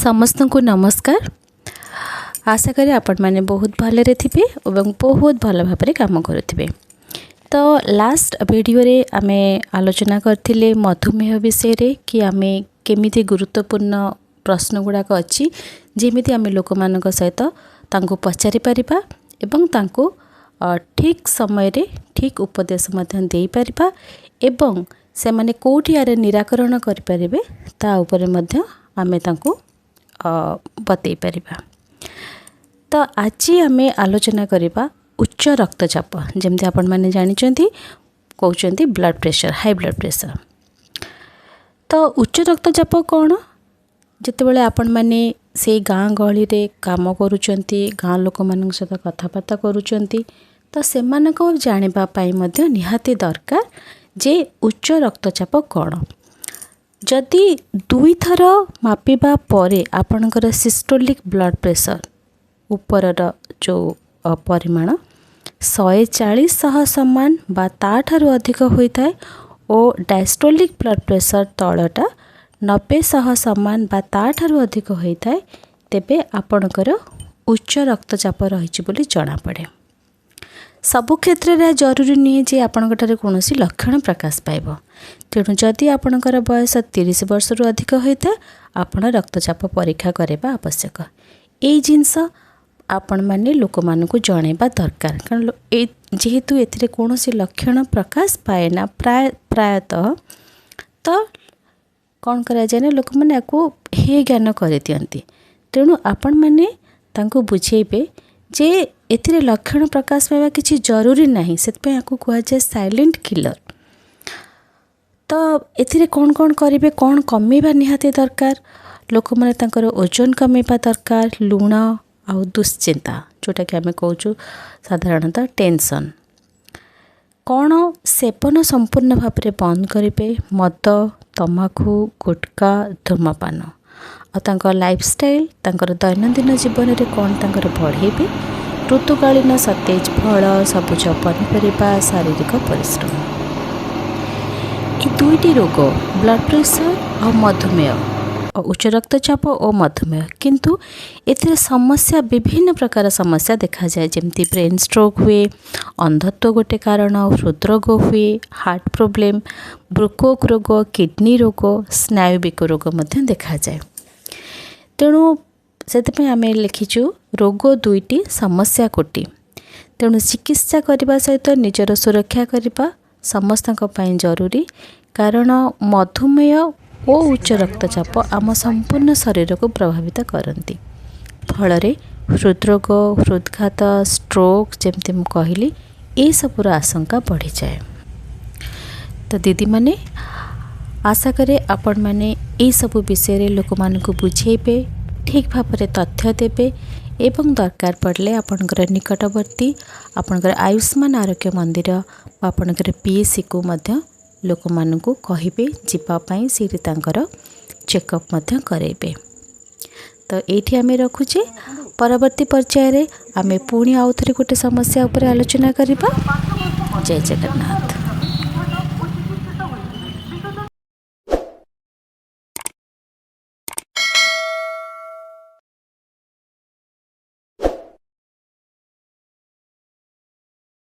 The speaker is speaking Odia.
ସମସ୍ତଙ୍କୁ ନମସ୍କାର। ଆଶା କରେ ଆପଣମାନେ ବହୁତ ଭଲରେ ଥିବେ ଏବଂ ବହୁତ ଭଲ ଭାବରେ କାମ କରୁଥିବେ। ତ ଲାଷ୍ଟ ଭିଡ଼ିଓରେ ଆମେ ଆଲୋଚନା କରିଥିଲେ ମଧୁମେହ ବିଷୟରେ କି ଆମେ କେମିତି ଗୁରୁତ୍ୱପୂର୍ଣ୍ଣ ପ୍ରଶ୍ନ ଗୁଡ଼ାକ ଅଛି, ଯେମିତି ଆମେ ଲୋକମାନଙ୍କ ସହିତ ତାଙ୍କୁ ପଚାରି ପାରିବା ଏବଂ ତାଙ୍କୁ ଠିକ୍ ସମୟରେ ଠିକ୍ ଉପଦେଶ ମଧ୍ୟ ଦେଇପାରିବା ଏବଂ ସେମାନେ କେଉଁଠି ଏହାର ନିରାକରଣ କରିପାରିବେ, ତା ଉପରେ ମଧ୍ୟ ଆମେ ତାଙ୍କୁ ବତେଇ ପାରିବା। ତ ଆଜି ଆମେ ଆଲୋଚନା କରିବା ଉଚ୍ଚ ରକ୍ତଚାପ, ଯେମିତି ଆପଣମାନେ ଜାଣିଛନ୍ତି, କହୁଛନ୍ତି blood pressure, high blood pressure. ତ ଉଚ୍ଚ ରକ୍ତଚାପ କ'ଣ? ଯେତେବେଳେ ଆପଣମାନେ ସେଇ ଗାଁ ଗହଳିରେ କାମ କରୁଛନ୍ତି, ଗାଁ ଲୋକମାନଙ୍କ ସହିତ କଥାବାର୍ତ୍ତା କରୁଛନ୍ତି, ତ ସେମାନଙ୍କ ଜାଣିବା ପାଇଁ ମଧ୍ୟ ନିହାତି ଦରକାର ଯେ ଉଚ୍ଚ ରକ୍ତଚାପ କ'ଣ। ଯଦି ଦୁଇଥର ମାପିବା ପରେ ଆପଣଙ୍କର ସିଷ୍ଟୋଲିକ୍ ବ୍ଲଡ଼ ପ୍ରେସର ଉପରର ଯେଉଁ ପରିମାଣ 140 ସହ ସମାନ ବା ତା'ଠାରୁ ଅଧିକ ହୋଇଥାଏ ଓ ଡାଇଷ୍ଟୋଲିକ୍ ବ୍ଲଡ଼ ପ୍ରେସର ତଳଟା 90 ସହ ସମାନ ବା ତା'ଠାରୁ ଅଧିକ ହୋଇଥାଏ, ତେବେ ଆପଣଙ୍କର ଉଚ୍ଚ ରକ୍ତଚାପ ରହିଛି ବୋଲି ଜଣାପଡ଼େ। ସବୁ କ୍ଷେତ୍ରରେ ଜରୁରୀ ନୁହେଁ ଯେ ଆପଣଙ୍କଠାରେ କୌଣସି ଲକ୍ଷଣ ପ୍ରକାଶ ପାଇବ। ତେଣୁ ଯଦି ଆପଣଙ୍କର ବୟସ 30 ବର୍ଷରୁ ଅଧିକ ହୋଇଥାଏ, ଆପଣ ରକ୍ତଚାପ ପରୀକ୍ଷା କରିବା ଆବଶ୍ୟକ। ଏଇ ଜିନିଷ ଆପଣମାନେ ଲୋକମାନଙ୍କୁ ଜଣାଇବା ଦରକାର, କାରଣ ଏଇ ଯେହେତୁ ଏଥିରେ କୌଣସି ଲକ୍ଷଣ ପ୍ରକାଶ ପାଏ ନା ପ୍ରାୟତଃ, ତ କ'ଣ କରାଯାଏ ନା ଲୋକମାନେ ୟାକୁ ହେୟ ଜ୍ଞାନ କରିଦିଅନ୍ତି। ତେଣୁ ଆପଣମାନେ ତାଙ୍କୁ ବୁଝେଇବେ ଯେ ଏଥିରେ ଲକ୍ଷଣ ପ୍ରକାଶ ପାଇବା କିଛି ଜରୁରୀ ନାହିଁ। ସେଥିପାଇଁ ୟାକୁ କୁହାଯାଏ ସାଇଲେଣ୍ଟ କିଲର। ତ ଏଥିରେ କ'ଣ କ'ଣ କରିବେ, କ'ଣ କମେଇବା ନିହାତି ଦରକାର? ଲୋକମାନେ ତାଙ୍କର ଓଜନ କମେଇବା ଦରକାର, ଲୁଣ ଆଉ ଦୁଶ୍ଚିନ୍ତା, ଯେଉଁଟାକି ଆମେ କହୁଛୁ ସାଧାରଣତଃ ଟେନସନ୍, କ'ଣ ସେବନ ସମ୍ପୂର୍ଣ୍ଣ ଭାବରେ ବନ୍ଦ କରିବେ, ମଦ, ତମାଖୁ, ଗୁଟକା, ଧୂମପାନ। ଆଉ ତାଙ୍କ ଲାଇଫଷ୍ଟାଇଲ୍, ତାଙ୍କର ଦୈନନ୍ଦିନ ଜୀବନରେ କ'ଣ ତାଙ୍କର ବଢ଼େଇବେ, ଋତୁକାଳୀନ ସତେଜ ଫଳ, ସବୁଜ ପନିପରିବା, ଶାରୀରିକ ପରିଶ୍ରମ। ଏ ଦୁଇଟି ରୋଗ, ବ୍ଲଡ଼ ପ୍ରେସର ଆଉ ମଧୁମେହ, ଉଚ୍ଚ ରକ୍ତଚାପ ଓ ମଧୁମେହ, କିନ୍ତୁ ଏଥିରେ ସମସ୍ୟା, ବିଭିନ୍ନ ପ୍ରକାର ସମସ୍ୟା ଦେଖାଯାଏ। ଯେମିତି ବ୍ରେନ୍ ଷ୍ଟ୍ରୋକ୍ ହୁଏ, ଅନ୍ଧତ୍ୱ ଗୋଟେ କାରଣ, ହୃଦରୋଗ ହୁଏ, ହାର୍ଟ ପ୍ରୋବ୍ଲେମ୍, ବୃକକ୍ ରୋଗ, କିଡ଼ନୀ ରୋଗ, ସ୍ନାୟୁବିକ ରୋଗ ମଧ୍ୟ ଦେଖାଯାଏ। ତେଣୁ ସେଥିପାଇଁ ଆମେ ଲେଖିଛୁ, ରୋଗ ଦୁଇଟି, ସମସ୍ୟା କୋଟି। ତେଣୁ ଚିକିତ୍ସା କରିବା ସହିତ ନିଜର ସୁରକ୍ଷା କରିବା ସମସ୍ତଙ୍କ ପାଇଁ ଜରୁରୀ, କାରଣ ମଧୁମେହ ଓ ଉଚ୍ଚ ରକ୍ତଚାପ ଆମ ସମ୍ପୂର୍ଣ୍ଣ ଶରୀରକୁ ପ୍ରଭାବିତ କରନ୍ତି। ଫଳରେ ହୃଦରୋଗ, ହୃଦଘାତ, ଷ୍ଟ୍ରୋକ୍, ଯେମିତି ମୁଁ କହିଲି, ଏସବୁର ଆଶଙ୍କା ବଢ଼ିଯାଏ। ତ ଦିଦିମାନେ, ଆଶା କରେ ଆପଣମାନେ ଏଇସବୁ ବିଷୟରେ ଲୋକମାନଙ୍କୁ ବୁଝେଇବେ, ଠିକ୍ ଭାବରେ ତଥ୍ୟ ଦେବେ ଏବଂ ଦରକାର ପଡ଼ିଲେ ଆପଣଙ୍କର ନିକଟବର୍ତ୍ତୀ ଆପଣଙ୍କର ଆୟୁଷ୍ମାନ ଆରୋଗ୍ୟ ମନ୍ଦିର ବା ଆପଣଙ୍କର ପିଏଚ୍ସିକୁ ମଧ୍ୟ ଲୋକମାନଙ୍କୁ କହିବେ ଯିବା ପାଇଁ, ସେଇଠି ତାଙ୍କର ଚେକଅପ୍ ମଧ୍ୟ କରାଇବେ। ତ ଏଇଠି ଆମେ ରଖୁଛେ। ପରବର୍ତ୍ତୀ ପର୍ଯ୍ୟାୟରେ ଆମେ ପୁଣି ଆଉ ଥରେ ଗୋଟେ ସମସ୍ୟା ଉପରେ ଆଲୋଚନା କରିବା। ଜୟ ଜଗନ୍ନାଥ।